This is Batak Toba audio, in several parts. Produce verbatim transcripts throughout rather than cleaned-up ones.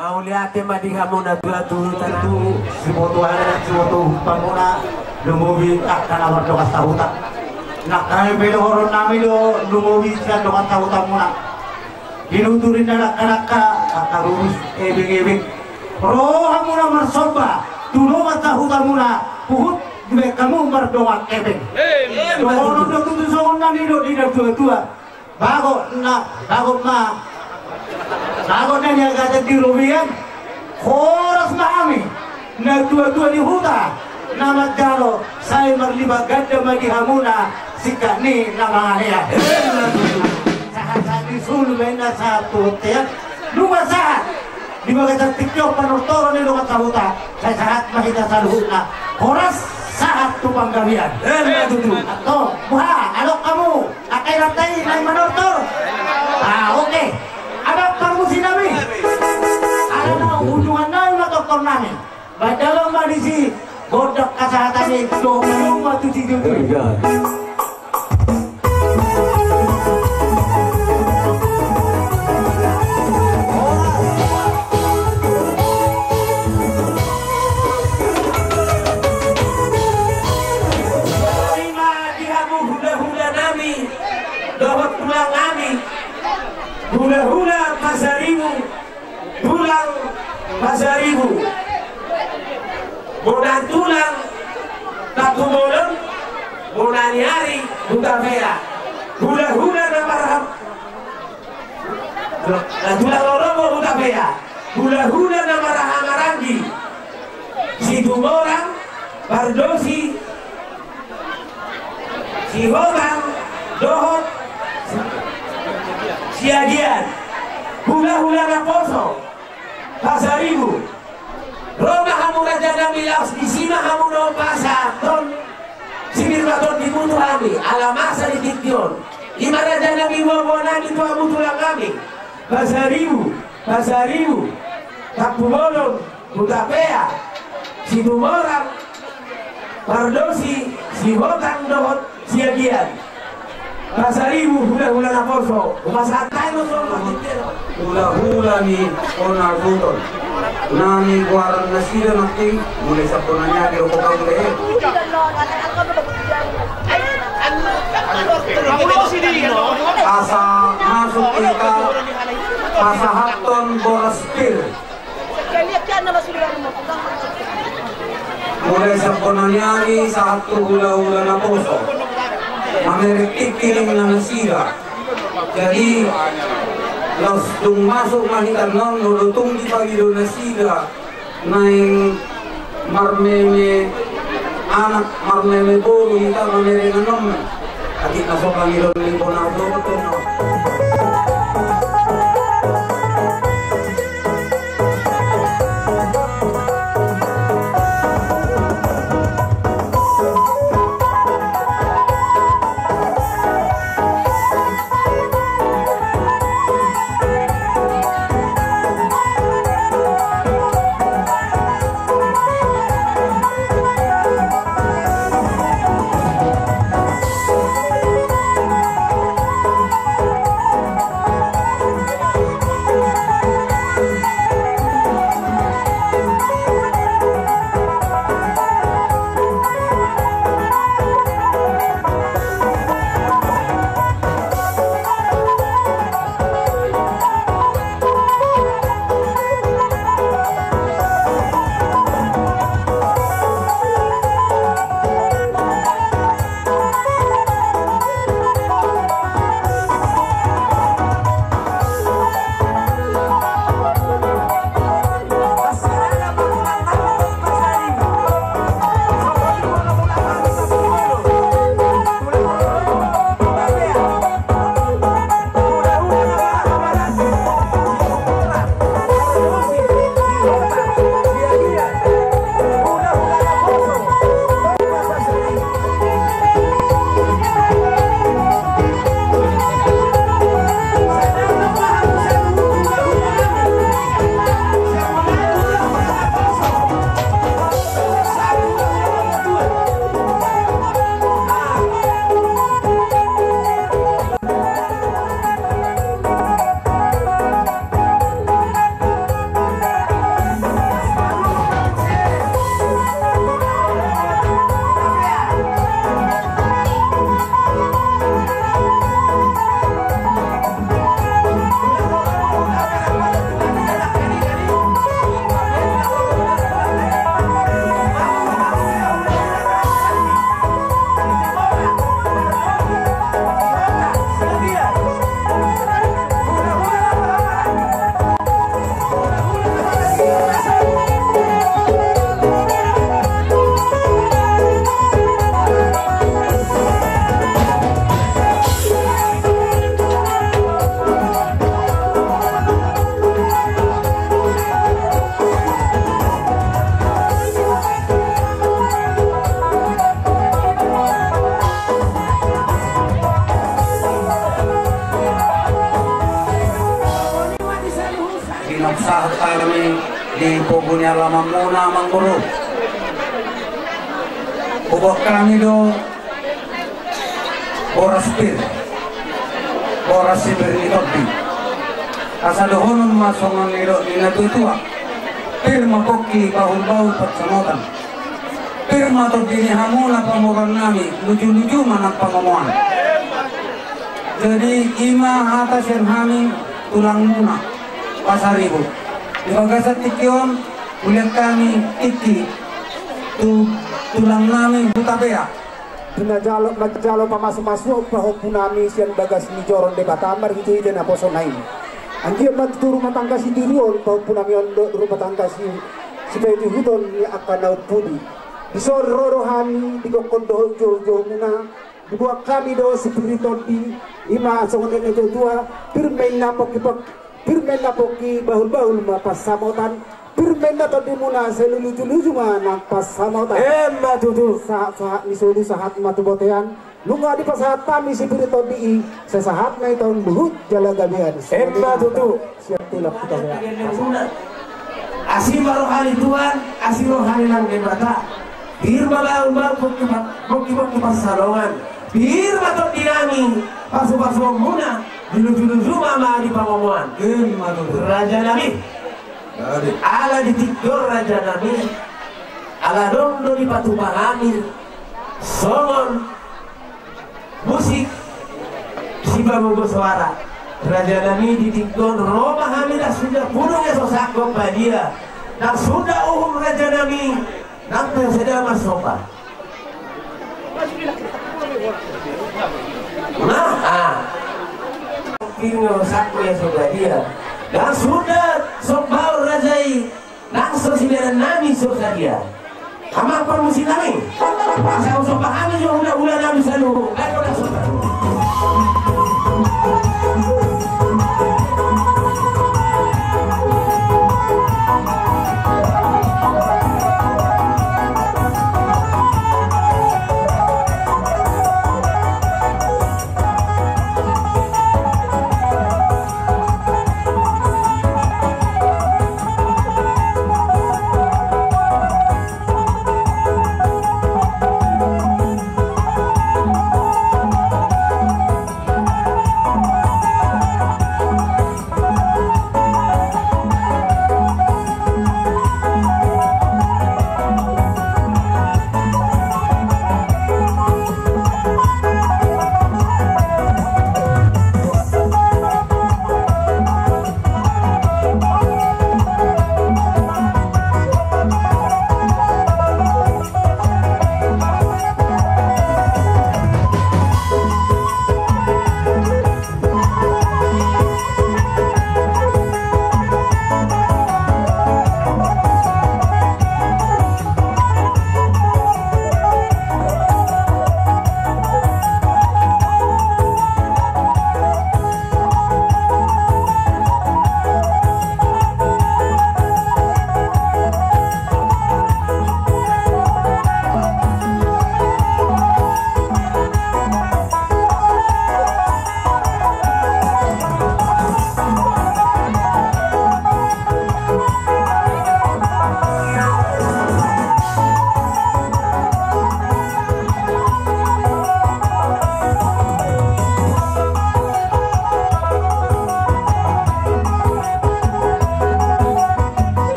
Mauliate ma di hamu na tuatua, tutu siboto adat, siboto umpamuna, lumobi angka na mardongan sahuta. Nangkaning pe dohonon nami do, lumobi sian dongan sahutamuna. Tinutur ni na dangka-dangka, angka rurus ebeng-ebeng. Ro hamuna marsomba tu dongan sahutamuna, huhut dibaen hamu mardongan hepeng. Dohonon do tutu songon na nidok ni na tuatua. Bagot na, bagot ma. Bagot na niagatan di robean. Horas ma hami na tuatua ni huta na manjalo, sai marlipat ganda ma di hamuna singkat ni na mangalehon. Sahat-sahat ni solu ma inna sahat tu bontean. Nunga sahat di bagasan tingki on panortoron ni dongan sahuta, sai sahat ma hita saluhutna. Horas sahat tu panggabean. Antong, boha, adong hamu angka inanta i naeng manortor? Ah, oke. Amang parmusi nami, ala na ujungan nami ma tortor nami. Baen dalan ma disi gondang hasahatan i, dohot ma tu situtu. Di hamu hula-hula nami dohot tulang nami, hula-hula Pasaribu, tulang Pasaribu, bona ni tulang Tampubolon, bona ni ari Hutapea, hula-hula na marham- Tulang rorobot Hutapea, hula-hula na marhaha maranggi, Situmorang, Pardosi, Sihotang dohot Siagian, hula-hula naposo Pasaribu. Ro ma hamu raja nami, laos disi ma hamu na pasahathon sibirbaton dimu tu hami, ala masa di tingki on. I ma raja nami, boaboa nami tu hamu tulang nami, Pasaribu, Pasaribu, Tampubolon, Hutapea, Situmorang, Pardosi, Sihotang dohot Siagian. Pasaribu, hula-hula naposo. Upasahat hami ma songon i. Hula-hula ni Bonarbuton. Nami goaran nasida nangkin, mulai sian bona ni ari dohot hula-hula i. Asa masuk hita pasahathon boras pir. Mulai sian bona ni ari sahat tu hula-hula naposo, mamereng tingki ninna nasida. Jadi laos dung masuk ma hita annon, molo tung dipangido nasida naeng marmeme anak, marmeme boru, hita mamereng annon. Atik na so pangidoan ni Bonarbuton. Hami di pogu ni alamanmuna, Amangboru. Huboan hami do boras pir, boras si pir ni tondi. Asa dohonon ma songon nidok ni natuatua: Pir ma pongki, bahulbahul pansamotan. Pir ma tondi ni hamuna pamoruonnami, lujuluju ma nang pangomoan. Jadi i ma hata sian hami tulangmuna Pasaribu. Di bagasan tingki on, hulean hami tingki tu tulangnami Hutapea. Di na jalo, manjalo pamasumasuon pahompunami sian bagas ni joro ni Debata marhitehite naposona i. Anggiat ma tutu rumah tangga sitiruon pahompunami on dohot rumah tangga si, sipaihutihut ni angka na umpudi. Dison ro do hami di gokhon dohot joujoumuna. Diboan hami do si pir ni tondi, i ma songon nidok ni natuatua: Pir ma inna pongki, pongki, pir ma inna pongki, bahulbahul ma pansamotan. Pir ma inna tondimuna, sai lujuluju ma nang pansamotan. Emma tutu. Sahatsahat ni solu sahat ma tu bontean. Nunga dipasahat hami si pir ni tondi i, sai sahat ma i tu luhut jala gabean. Emma tutu. Siap, tulak kita ya. Asi ma roha ni Tuhan, asi roha ni nang Debata. Pir ma bahulbahul, pongki, pongki pansalongan. Pir ma tondinami, pasupasuonmuna, dilujuluju ma di pangomoan. Emma tutu. Rajanami. Ala di tingki on, rajanami, ala adong do dipatupa hami songon musik sipagogo soara. Rajanami, di tingki on ro ma hami, ndang suda pudung ia so sangkop badia, ndang suda uhum, rajanami, nang pe sada marsomba. Nah, ah. Tinggal sangkop ia so badia, ndang suda sombaon raja i. Nang so sidalan nami so sadia. Amang parmusik nami. Asa usomba hami jo hulahula nami saluhut. Ayo, dah somba.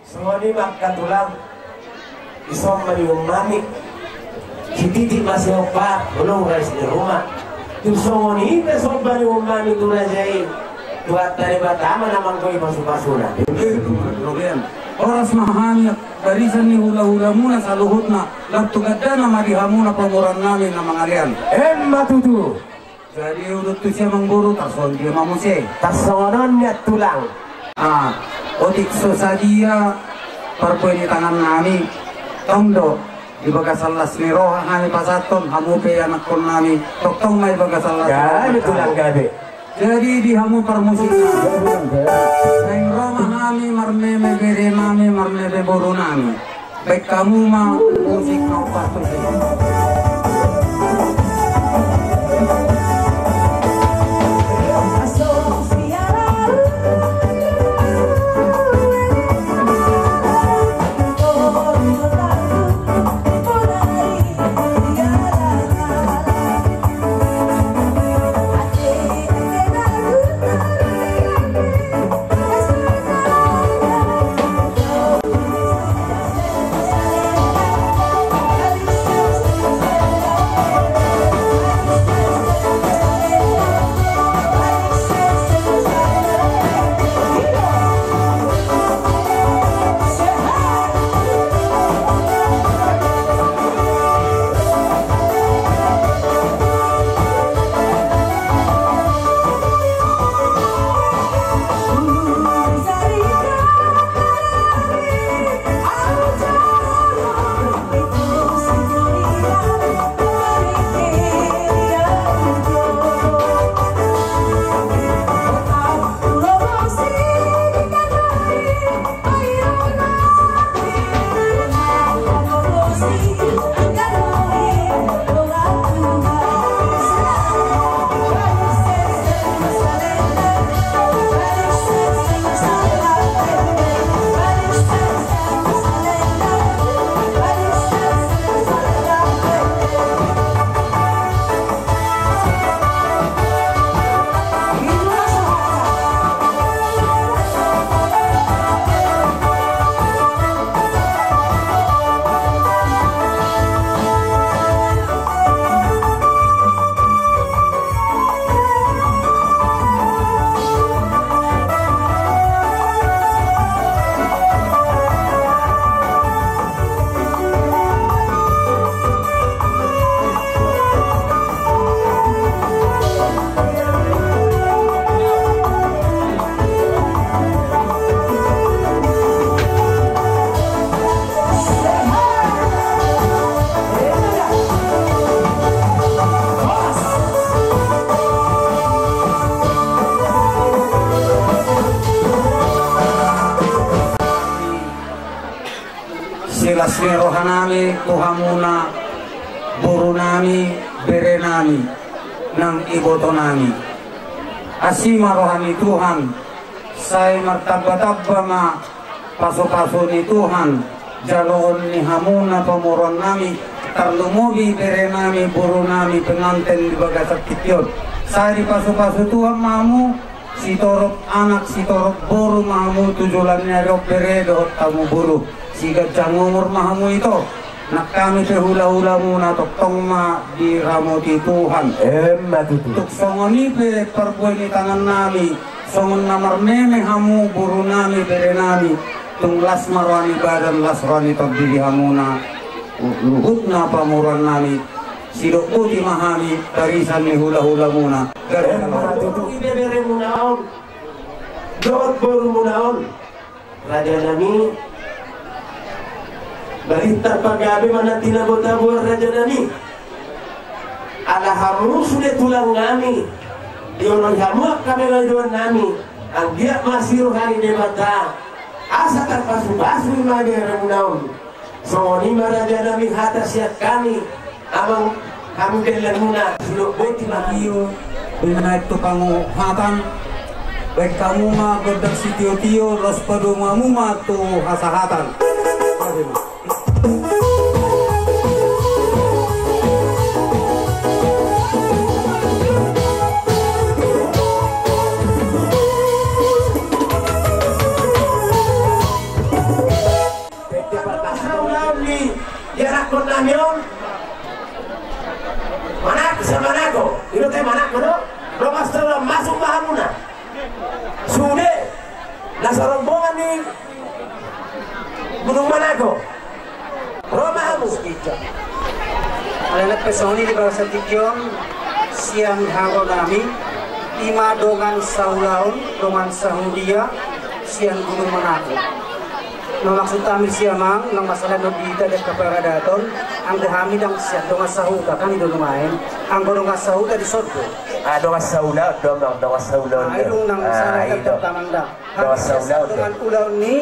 Songon i ma angka tulang, dison ma di umami. Sititi ma sihompa, belum rais di rumah. Tu songon i pe somba ni umami tu raja i. Tuhanta Debata ma na manggoi pasupasuna. Horas ma hami barisan ni hulahulamuna saluhutna, lam tu gandana ma di hamuna pamoruon nami na mangalean. Emma tutu. Jadi udut tu si Amangboru, tarsongon dia ma muse. Tarsongon on nian tulang. Ah, otik so sadia parbue ni tangan nami. Tong do. Di bagasan las ni roha hami pasahathon, hamu pe anakkonnami, tongtong ma di bagasan las ni roha. Gabe, tulang, gabe. Jadi di hamu parmusiknami, naeng ro ma hami marmeme berenami, marmeme borunami. Baen hamu ma musik na umpas tusi. Silas ni rohanami tu hamuna, borunami, berenami, nang ibotonami. Asi ma roha ni Tuhan, sai martamba-tamba ma pasu-pasu ni Tuhan, jaloon ni hamuna pamoruonnami, tarlumobi berenami, borunami, penganten di bagasan tingki on. Sai dipasu-pasu Tuhan ma hamu, sitorop anak, sitorop boru ma hamu tu joloan ni ari on, bere dohot hamu boru. Siganjang umur ma hamu ito. Nang hami pe hula-hulamuna tongtong ma diramoti Tuhan. Emma tutu. Tung songon i pe parbue ni tangannami, songon na marmeme hamu borunami, berenami, tung las ma roha ni badan, las roha ni tondi di hamuna, luhutna pamoruonnami. Sidok boti ma hami barisan ni hula-hulamuna. Gabe. Emma tutu. Ibeberemuna on dohot borumuna on, rajanami, balintang pagabe ma na tinabo-taboan, rajanami. Ala hamu sude tulangnami, dioloi hamu angka pangidoannami, anggiat ma asi roha ni Debata, asa tarpasu-pasu ma ibeberemuna on. Songon i ma, rajanami, hata sian hami, amang hami, dellengmuna, sidok boti ma. Tio, binaen tu panguhatan, baen hamu ma gondang sitio-tio, laos padomu hamu ma tu hasahatan. Di anakkonnami on, Manako, sian Manako, i do, te Manako do, dongan saulaon, masuk ma hamuna. Sude, na sarombongan ni Gunung Manako, ro ma hamu. Alana pe songon i di bagasan tingki on, sian hagonami, i ma dongan saulaon, dongan sahuria, sian Gunung Manako. Na maksud hami sian amang, nang masalah na di hita di angka paradaton, anggo hami ndang sian dongan sahuta kan i do nuaeng, anggo dongan sahuta di son do. Ah, dongan saulaon do amang, dongan saulaon do. Ah, i do nang salah i do. Dongan saulaon do. Hami sian dongan ulaon ni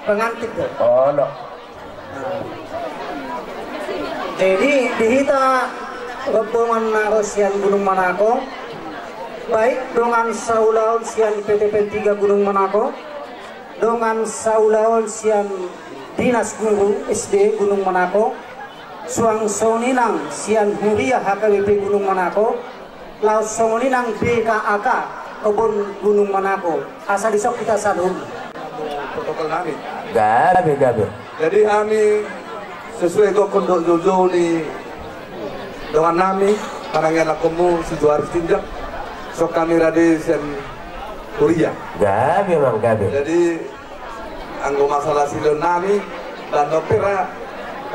pengantin do. Olo. Jadi di hita rombongan na ro sian Gunung Manako, baik dongan saulaon sian P T P tiga Gunung Manako, dongan saulaon sian Dinas Guru S D Gunung Manako, suang songon i nang sian Huria H K B P Gunung Manako, laos songon i nang B K A K Kebon Gunung Manako. Asa dison hita saluhutna. Protokol nami. Gabe, gabe. Jadi hami sesuai dohot joujou ni dongan nami, manang ianakhonmu si Johar Sitinjak, songon hami rade sian Huria. Gabe, amang, gabe. Jadi anggo masalah silehon nami, bahen pe ra,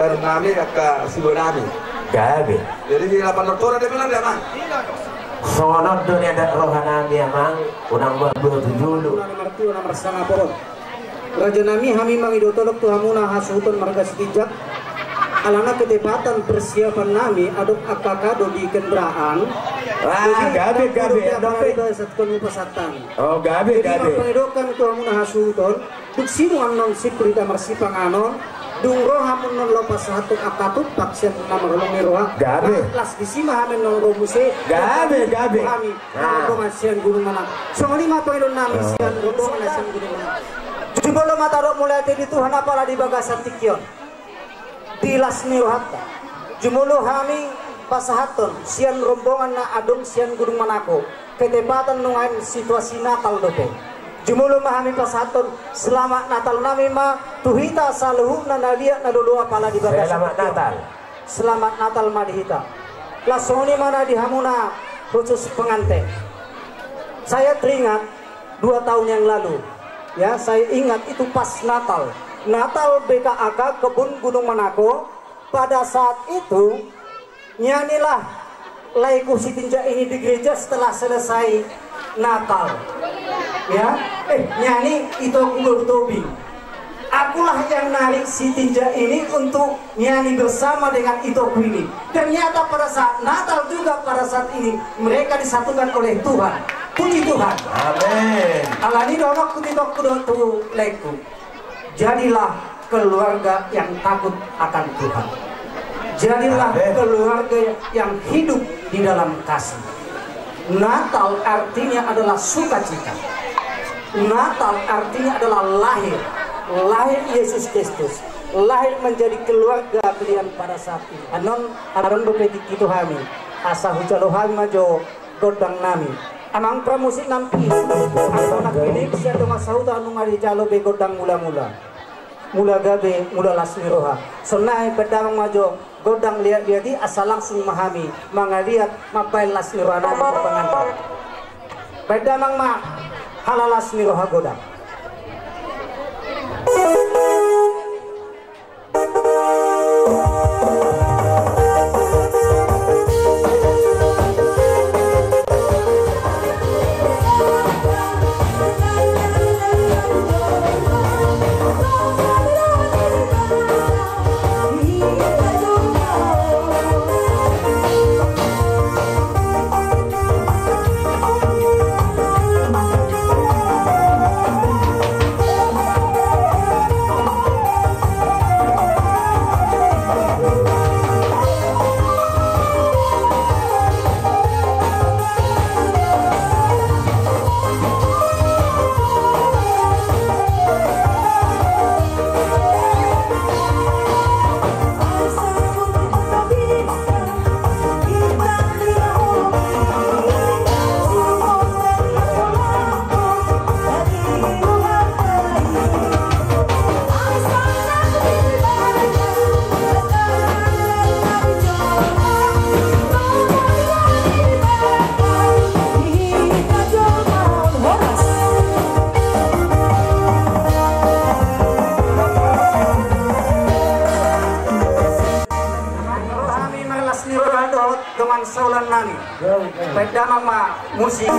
bahen nami angka silehon nami. Gabe. Jadi di lapan doktora dia bilang dia, Mang. Songon on do ni adat roha nami, amang, unang marboto jolo. Martua na marsangap on. Raja nami, hami mangido tolong tu hamuna hasuhuton marga Sitinjak. Alana ketepatan persiapan nami adong angka kado di kendaraan. Ah, gabe, gabe. Jadi, gabe. Pasahat hami. Oh, gabe, gabe. Jadi, marpangidoan hami tu hamuna hasuhuton, dung sidung annon simpul hita marsipanganon, dung ro hamu annon laho pasahathon angka tumpak sian na marholong ni roha. Gabe. Las disi ma hami annon ro muse. Gabe, gabe. Hami, ah, rombongan sian Gunung Manako. Songon i ma pangidoan nami sian rombongan na sian Gunung Manako. Jumolo ma tadok mauliate di Tuhan apala di bagasan tingki on. Di las ni rohanta. Jumolo hami pasahathon sian rombongan na adong sian Gunung Manako. Ketepatan nuaeng situasi Natal dope. Jumolo ma hami pasahathon selamat Natal nami ma tu hita saluhutna na liat na lolo apala di bagasan tingki on. Selamat Natal. Selamat Natal ma di hita. Laos songon i ma na di hamuna khusus pengantin. Saya teringat dua tahun yang lalu. Ya, saya ingat itu pas Natal. Natal B K A K Kebun Gunung Manako. Pada saat itu, nyanyilah lagu Sitinjak Ini di gereja setelah selesai Natal. Ya, eh, nyanyi itu aku baru tobing. Akulah yang narik Sitinjak Ini untuk nyanyi bersama dengan itoku ini. Ternyata pada saat Natal juga pada saat ini mereka disatukan oleh Tuhan. Puji Tuhan. Amin. Alani i do amang, itoku do tu laengku. Jadilah keluarga yang takut akan Tuhan. Jadilah, amin, keluarga yang hidup di dalam kasih. Natal artinya adalah sukacita. Natal artinya adalah lahir. Lahir Yesus Kristus. Lahir menjadi keluarga kalian pada saat ini. Annon, annon dope tingki tu hami. Asa hujalo hami ma jo gondang nami. Amang pramusik nami. Anggo na pilih sian dongan sahuta nunga dijalo be gondang mula-mula. Mula gabe, mula las ni roha. Songon i baen damang ma jo gondang liat-liat i asa langsung ma hami mangaliat mambaen las ni roha nami tu pengantin. Baen damang ma hala las ni roha godang. Hami marlas ni roha dohot dongan sahuta nami. Baen damang ma musik.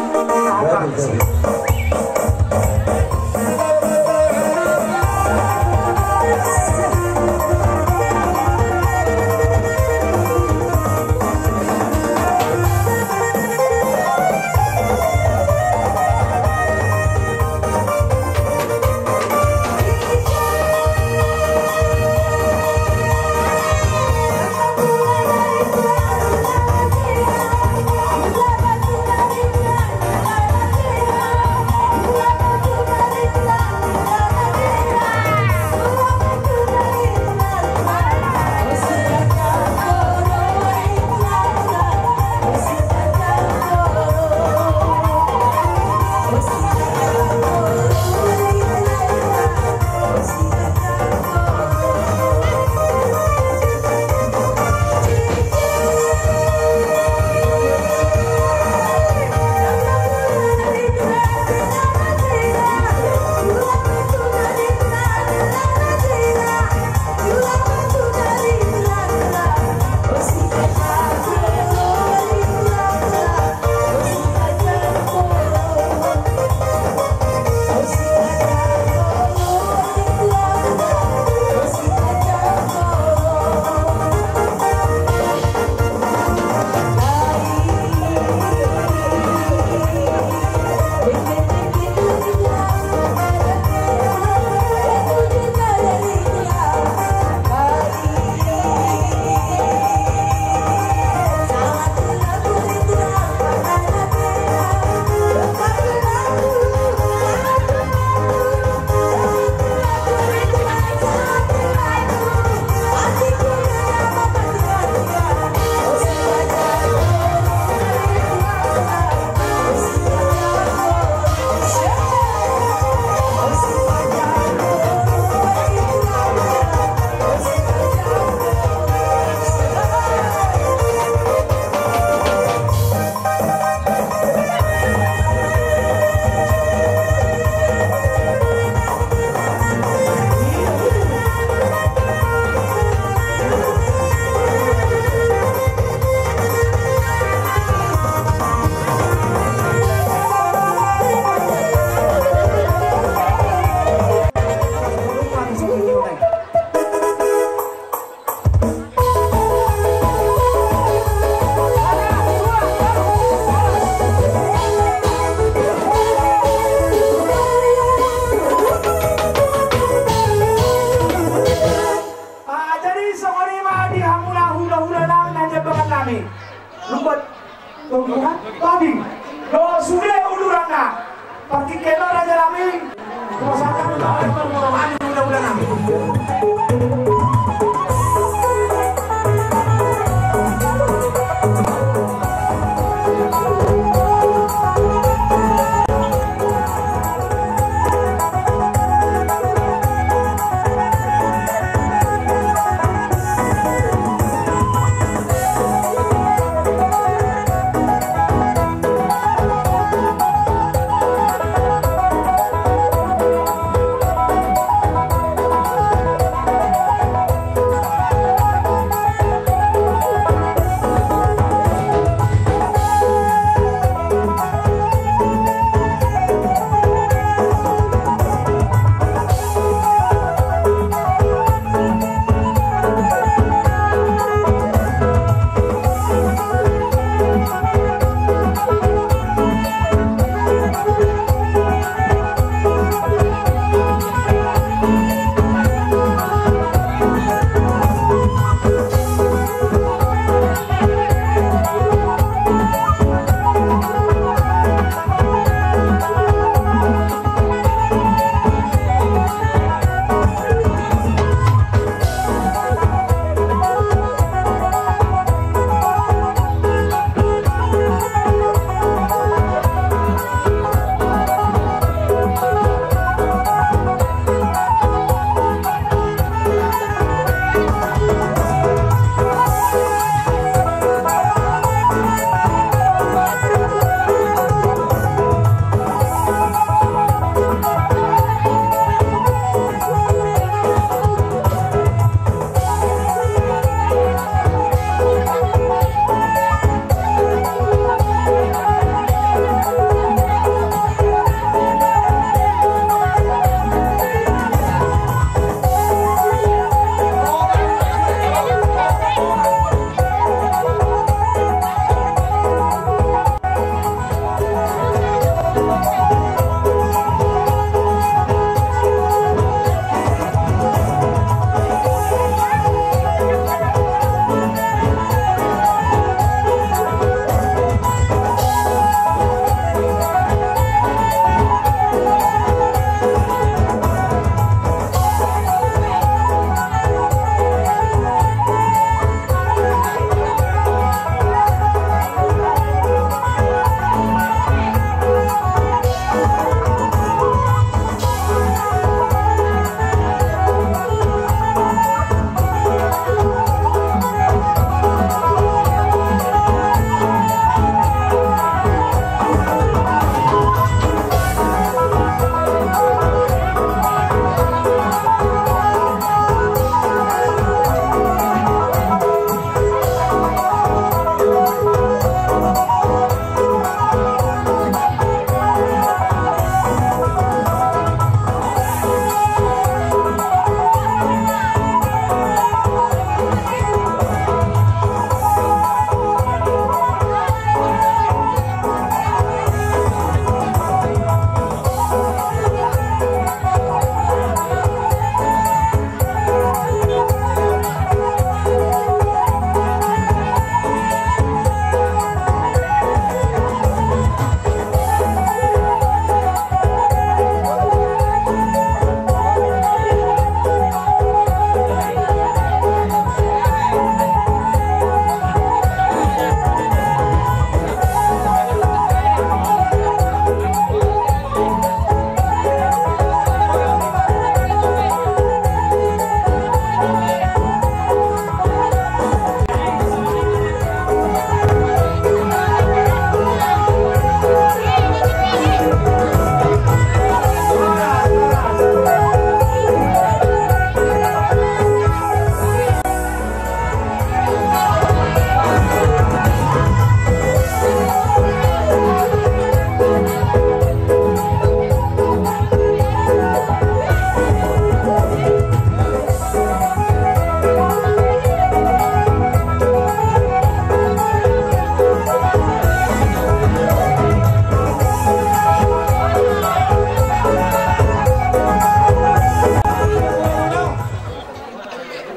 Tobing, do sude uduranna. Partingkian on raja nami. Pasahathon ma roha ni hulahula nami.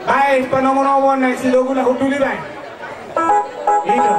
Baen panomunomu na sidogulang hundul i baen. Ito.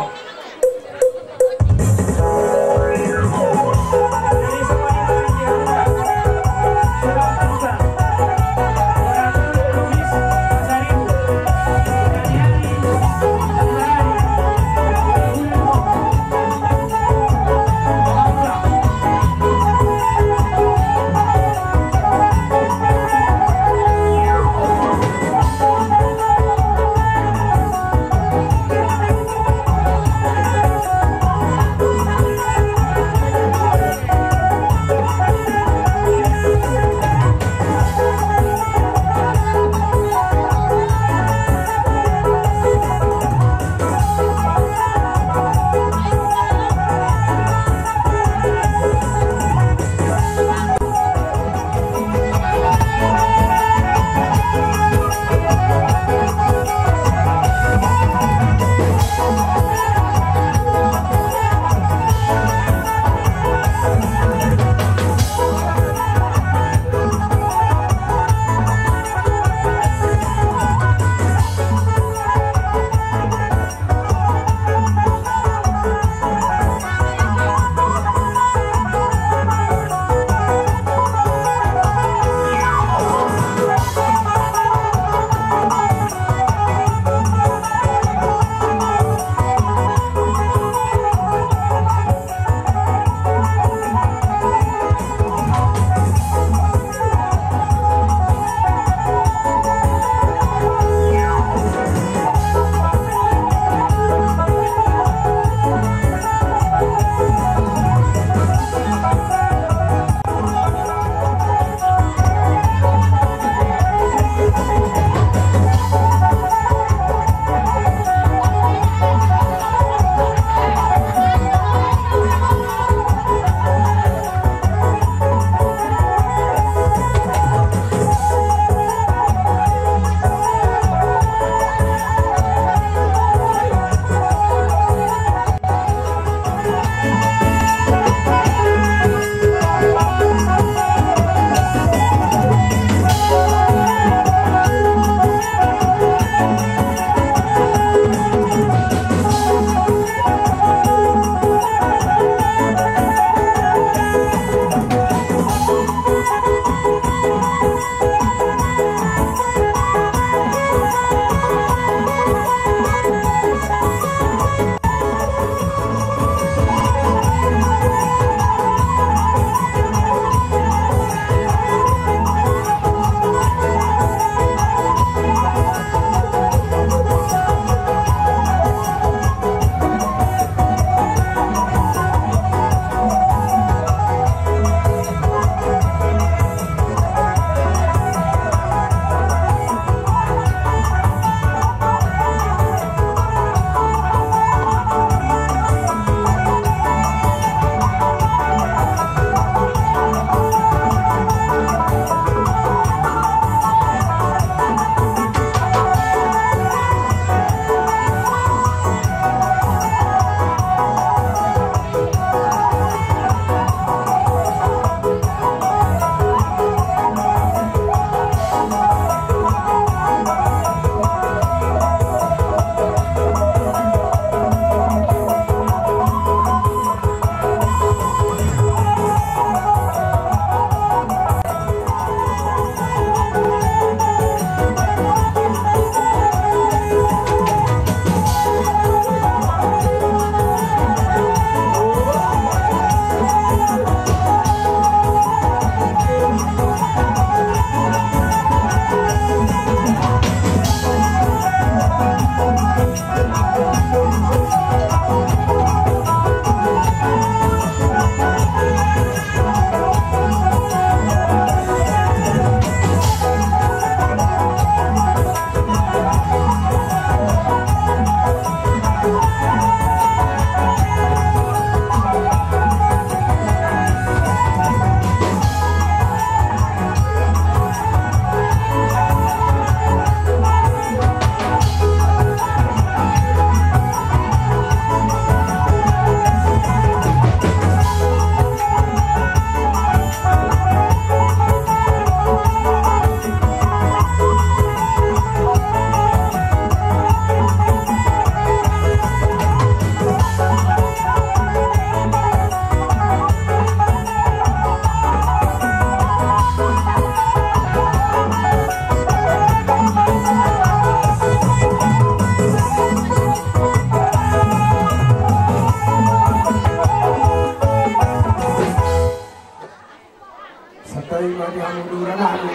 Ima di hamu dula nami.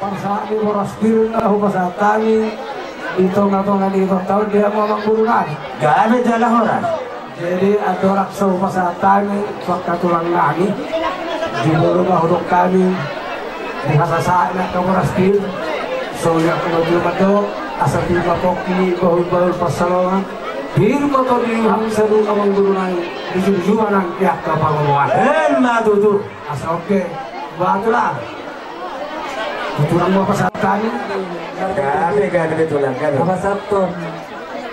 Pasahat ni boras pir na hupasahat hami di tonga-tonga ni tonta on di hamu amang boru nami. Gabe jala horas. Jadi andorang so hupasahat hami tu angka tulang nami, di boru ma hudok hami, di hasasahat ni angka boras pir. So ia kuno dia mato, asa pir ma pongki bahul-bahul pansalongan. Pir ma tondi hamu saluhut amang boru nami, di jumjuma nang di angka pangomoan. Emma tutu. Asa oke, ba tulang. Tulang ma pasahat hami. Gabe, gabe tulang, gabe. Pasahathon.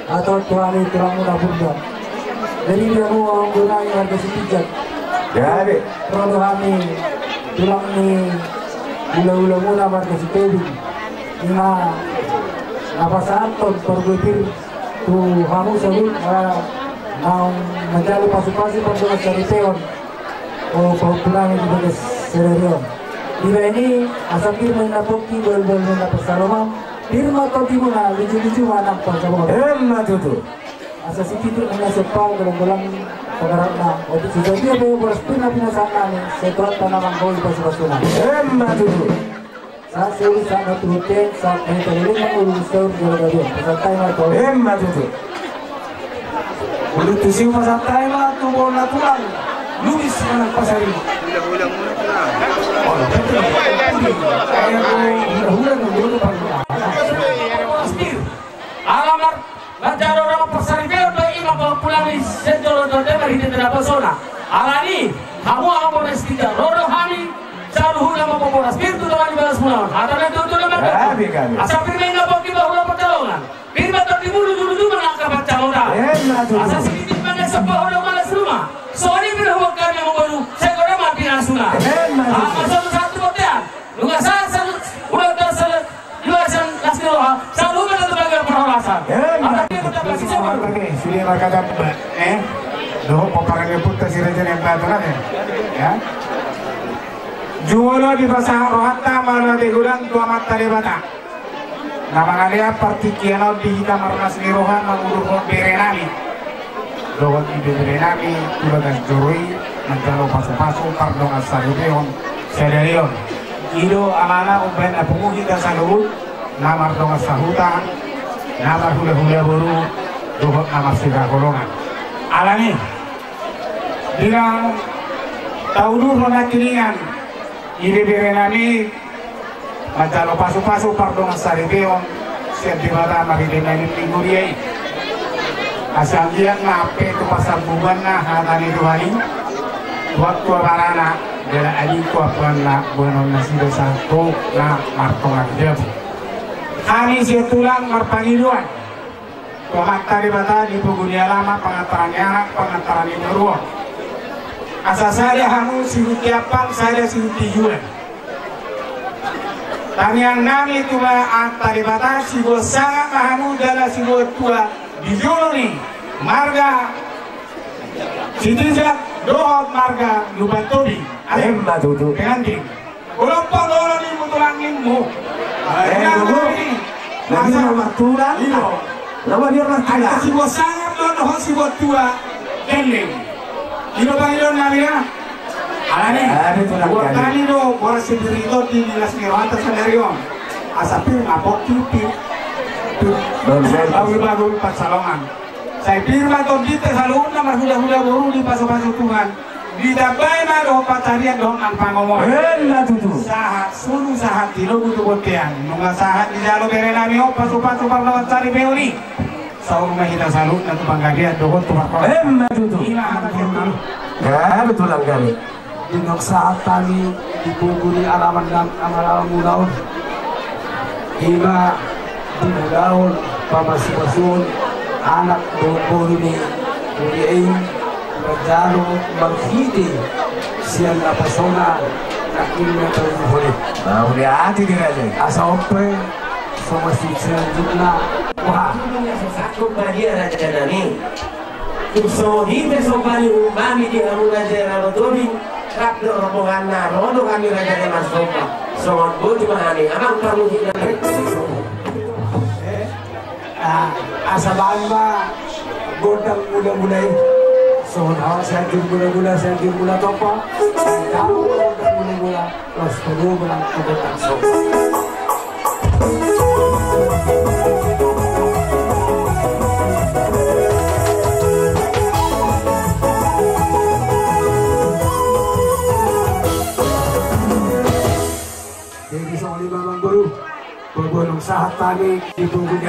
Atau tulang i tulang muna burda. Jadi dia mau orang tulang warga Sipinjak. Gabe. Ro do hami tulang ni hula-hula muna warga Sitobing. Ima na pasahathon parbue pir tu hamu saluhut, eh, naung manjalo pasu-pasu pardongan saripeon. O, pahompu nami di bagas sadari on. Dibaen i, asa pir ma inna pongki, bahul-bahul ma inna pansalongan, pir ma tondimuna, luju-luju ma nang pangomoan. Emma tutu. Asa sititik ma inna somba, golang-golang pangarahutna. Otik so sadia pe boras pir na pinasahat nami, sai Tuhanta na manggoli pasu-pasuna. Emma tutu. Sahat solu, sahat na turut ten, sahat na hita leleng mangolu di saur jala gabe on. Pasahat hami ma tu. Emma tutu. Ulu tusi pasahat hami ma tu bona tulang. Lubis manang pasari. Hula-hula muna tulang. Oh, betul. Hula-hula muna tulang. Astir. Ala mar-, manjalo dongan parsaripeon do i ma pahompu nami sian jolo jolo marhite naposona. Alani i, hamu amang boru Sitobing, ro do hami saluhutna mamboan boras pir tu tonga ni bagasmuna on. Hata na tutu na mardomu. Gabe, gabe. Asa pir ma inna pongki, bahul ma pansalongan. Pir ma tondimuna, luju-luju ma nang pangomoan. Emma tutu. Asa sititik ma inna somba, hudok ma las ruma. Songon i pir huboan hami amang boru, sai godang ma pinasuna. Emma tutu. Asa songon sahat tu bontean. Nunga sahat saluhut, ulang tahun saluhut, luasan las ni roha, saluhutna tu bagasan parhorasan. Eh, ada dia kota Basi, siapa tu? Sudah markata, eh, dohot pomparan ni ompunta si Raja Nabatua, ya. Jumolo dipasahat rohanta mauliate godang tu Amanta Debata. Na mangalean partingkian on di hita marlas ni roha mangudurhon bere nami. Dohot ibebere nami tu bagas joro i manjalo pasu-pasu pardongan saripeon sadari on. I do alana umbahen na pungu hita saluhut, na mardongan sahuta, na marhula-hula boru, dohot na marsihaholongan. Alani, di na taudurhon nangkiningan, ibebere nami, manjalo pasu-pasu pardongan saripeon sian Debata marhite malim ni huria i. Asa anggiat ma ampe tu pasambubuanna hata ni Tuhan i, tuak tu abarana, jala ading tu ampuanna, boanon nasida sahat tu na martonga di jabu. Hami sian tulang marpangidoan tu Amanta Debata di pogu ni alaman, pangantaran ni anak, pangantaran ni boru on. Asa sada hamu sihunti ampang, sada sihunti jual. Tangiang nami tu Amanta Debata, siboan sangap ma hamu jala siboan tua di jolo ni marga Sitinjak dohot marga Lumban Tobing. Emma tutu. Pengantin. Kelompok lolo ni mutulang nimmu. Eh, dulu. Masa martulang. Iyo. Lawa dia martulang. Ada siboan sangap do dohot siboan tua. Gendeng. Ido pangidoan nami ya. Alani. Ada tulang. Buat kami do boras sipir i tondi di las ni rohanta sadari on. Asa pir ma pongki, pir. Pir. Bahul-bahul pansalongan. Sai pir ma tondinta saluhutna marhula-hula boru dipasu-pasu Tuhan. Ditambai ma dohot pansarian dohot nang pangomoan. Emma tutu. Sahat solu sahat tinogu tu bontean. Nunga sahat dijalo bere nami on pasu-pasu pardongan saripeon i. Saur ma hita saluhutna tu panggabean dohot tu parhorasan. Emma tutu. Ima hata ni on. Gabe tulang gabe. Di na sahat hami di pogu ni alaman nami, alaman muna on. Ima di ulaon pamasu-pasuon anak dohot boru ni huria i manjalo marhite sian naposona nangkin na taudurhon i. Mauliate di raja i. Asa on pe so masuksena jukna. Wah. Sanggup ma dia raja nami. Tung songon i pe somba ni ummami di hamu raja i Rano Tobing, rap dohot rombonganna, ro do hami raja i marsomba. Songon botima hami, amang parmusikna. Ah, asa baen ma gondang mula-mula i. Songon hal Sianjur Mula-mula, Sianjur Mula Tompa. Gondang mula-mula. Pas kedua belang kedua langsung. Jadi, songon i ma, Amang Guru, berbondong sahat hami di punggung.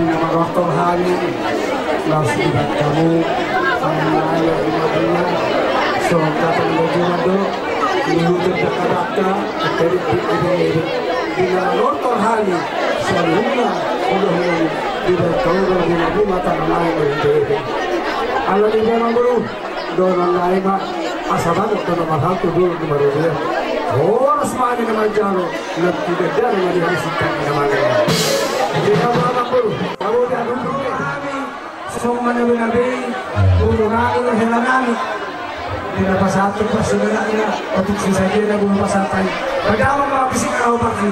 Na manortor hami, las di bakamu, hami na ayo di maduna, so katang baju mado, di hutan dakka-dakka, di, di, di, di na manortor hami, saluhutna, udah di bakamu, di maduna, tanah air, di, di, di. Ala di bakamu, dohonon nami ma, asa bagot do na marhalto, dolok do maruria. Horas ma hami na manjalo, na pinadana ma di hami sintang na manjalo. Jadi, apa, apa, apa, apa, dia dulu, hami, songon na binabi, dulu nami, na hela nami. Di na pasahat tu pasahat na, untuk sisa dia na dulu pasahat. Padahal ma, bisi kalau pasti.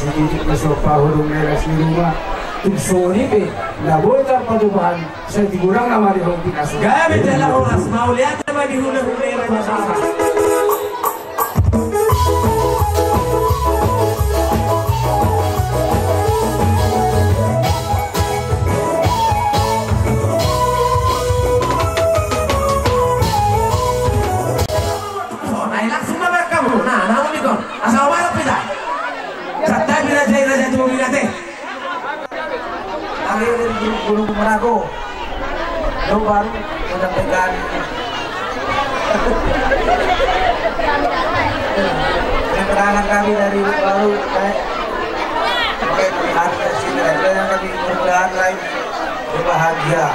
Titik na so pahodong meres di rumah. Tung songon i pe na boi tarpatupa hami, sai tigorang nama di hong pinas. Gabe jala horas, mauliate ma di hulahula i raja sasa. Ai langsung ma berkamu. Nah, namun ikon. Asa obat apa dah? Santabi raja i, raja Tobing ate. Kami dari Gunung, Gunung Merago. Lo baru menyampaikan keterangan kami dari baru, eh, oke, kami dari sini, dan kami mudah-mudahan lain berbahagia.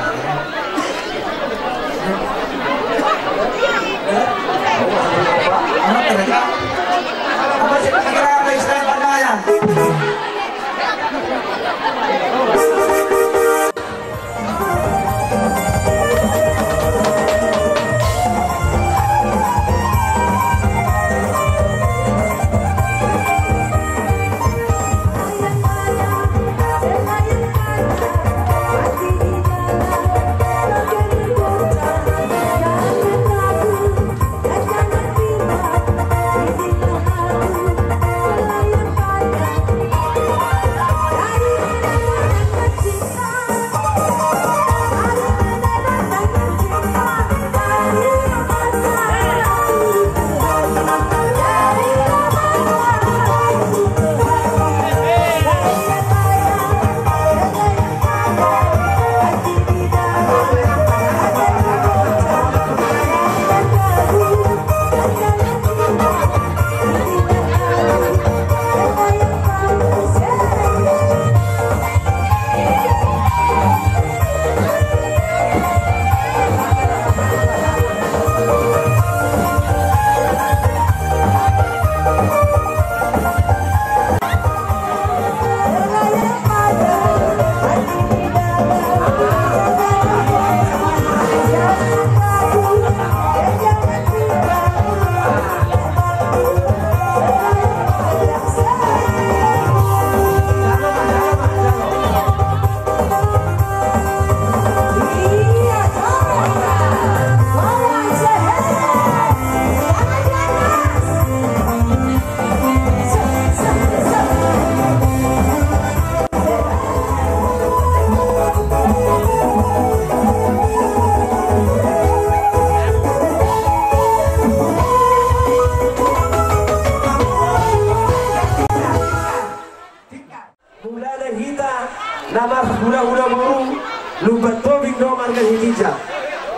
Mulana hita na marhulahula boru, Lumban Tobing do marga ni ginjang.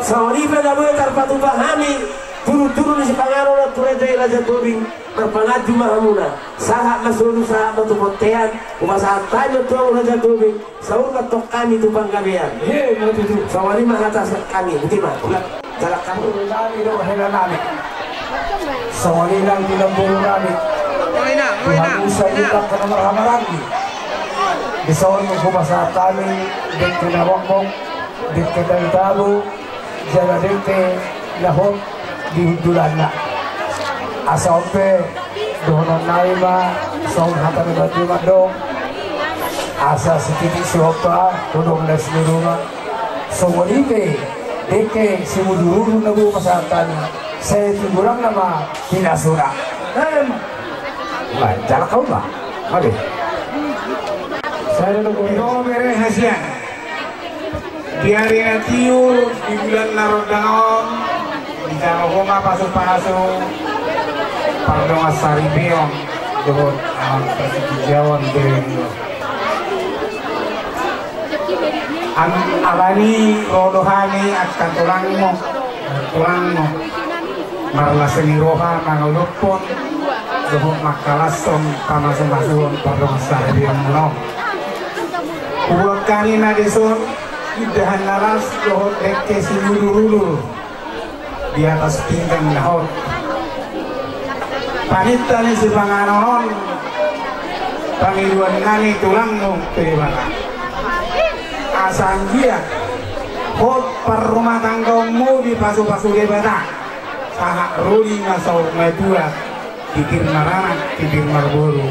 Songon i pe na boi tarpatupa hami, turuturu ni sipanganon on tu raja i, raja Tobing, marpanganju ma hamuna. Sahat ma solu, sahat ma tu bontean. Hupasahat hami ma tu hamu, raja Tobing, saur ma tong hami tu panggabean. Songon i ma hata sian hami, boti ma. Ulaon nami do hela nami. Songon i nang di namboru nami. Di hamu saluhut angka na marhahamaranggi. Dison hupasahat hami dengke na mokmok, dengke na tabo, jala dengke na hot di hundulanna. Asa on pe dohonon nami ma songon hata ni batu mandok. Asa sititik sihompa, hudong las ni ruma. Songon i pe dengke simudurudur na boi hupasahat hami, sai tigorang nama pinasuna. Em. Ba, jala hau ma. Oke. Sai do bere hasian. Di ari na tiur, di bulan na rondang on, dijalo ho ma pasupasu, pardongansaripeon dohot, ah, parsitinjauan diri. Am-, alani ro do hami angka tulangmu, tulangmu. Marlas ni roha mangolophon dohot mangkalashon pamasumasuon pardongansaripeon muna on. Huboan hami ma dison indahan na las dohot dengke simudurudur di atas pinggan na hot. Paninta ni sipanganon on, pangidoan nami tulangmu tu Debata. Asa anggiat hot parrumatanggaonmu dipasupasu Debata. Sahat ro di na saur matua, titir maranak, titir marboru.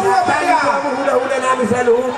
Hula-hula nami saluhut.